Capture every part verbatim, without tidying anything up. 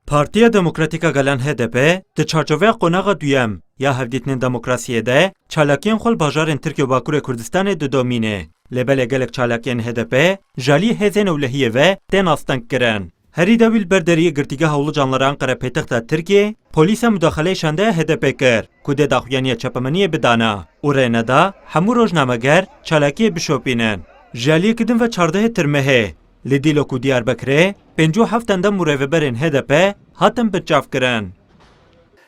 Partiya Demokratîk a Gelan H D P di çarçoveya qonaxa duyem ya hevdîtinên demokrasiyê de çalakiyên xwe li bajarên Tirkiye û Bakurê Kurdistanê didomîne. Lê belê gelek çalakiyên H D P ji aliyê hêzên ewlehiyê ve tên astengkirin. Herî dawî li ber deriyê Girtîgeha Ulucan li Ankara paytexta Tirkiyê, polîsa mudaxeleyê şandeya H D P kir, ku dê daxuyaniya çapemeniyê bidana û rê neda hemû rojnameger çalakiyê bişopînin. Ji aliyekî din ve çardehê Tirmehê, li Dîlok û Diyarbekirê pêncî û heft endam û rêveberên H D P hatin binçavkirin.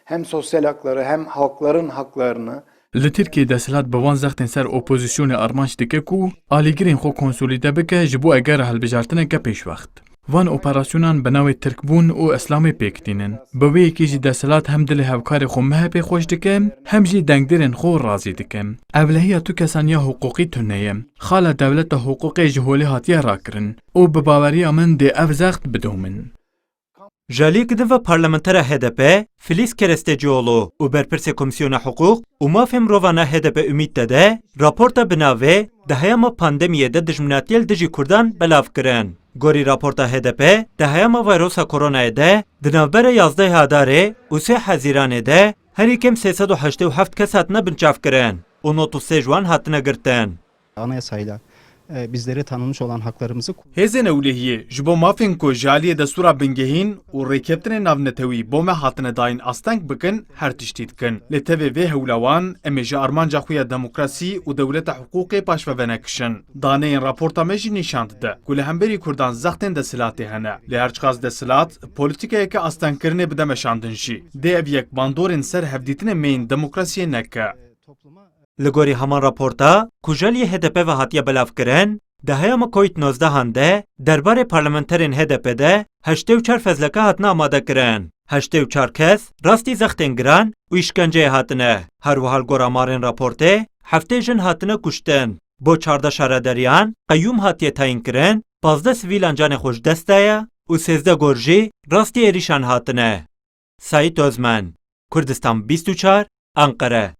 Hem sosyal hakları hem halkların haklarını Li Tirkiyê desthilat bi van zextên ser opozisyonê armanc dike ku alîgirên xwe konsolîde bike ji bo egera hilbijartineke pêşwext. Van operasyonan bi navê Tirkbûn û Îslamê pêk tînin. Bi wê yekê jî desthilat hem dilê hevkarê xwe MHPê xweş dike, hem jî dengdêrên xwe razî dike. Ewlehiya tu kesan ya hiqûqî tune ye. Xala dewleta hiqûqê ji holê hatiye rakirin û bi baweriya min dê ev zext bidomin. Ji aliyekî din ve parlamentera H D P Filiz Kerestecioğlu û berpirsê Komîsyona Hiqûq û Mafê Mirovan a H D P Ümit Dede raporta bi navê Di heyama pandemiyê de dijminatiyê li dijî Kurdan belav kirin. Gorî raporta H D P, di heyama vayrosa koronayê de di navbera yazdehê Adarê û sê Hezîranê de herî kêm sê sed û heştê û heft kes hatine binçavkirin û nod û sê ji wan hatine girtin. Anayasayla e, bizlere tanınmış olan haklarımızı Hêzên ewlehiyê ji bo mafên ku ji aliyê destûra bingehîn û rêkeftinên navnetewî bo me hatine dayîn asteng bikin, her tiştî dikin. Lê tevê vê hewla wan, em ê ji armanca xwe ya demokrasî û dewleta hiqûqê paşve venekişin. Daneyên raporta me jî nîşan dide ku li hemberî Kurdan zextên desthilatê hene. Lê her çiqas desthilat polîtîkayeke astengkirinê bide meşandin jî, dê ev yek bandorên ser hevdîtinên me yên demokrasiyê neke. Li gorî heman raporta ku ji aliyê H D P ve hatiye belavkirin, di heyama Covid nozdehan de derbarê parlamenterên H D P de heştê û çar fezleke hatine amadekirin. Heştê û çar kes rastî zextên giran û îşkenceyê hatine. Her wiha li gor amarên raportê heftê jin hatine kuştin. Bo çardeh şaredariyan qeyûm hatiye tayînkirin, pazdeh sivîlan canê xwe ji dest daye û sêzdeh gor jî rastî êrîşan hatine. Saîd Ozmen, Kurdistan bîst û çar, Anqere.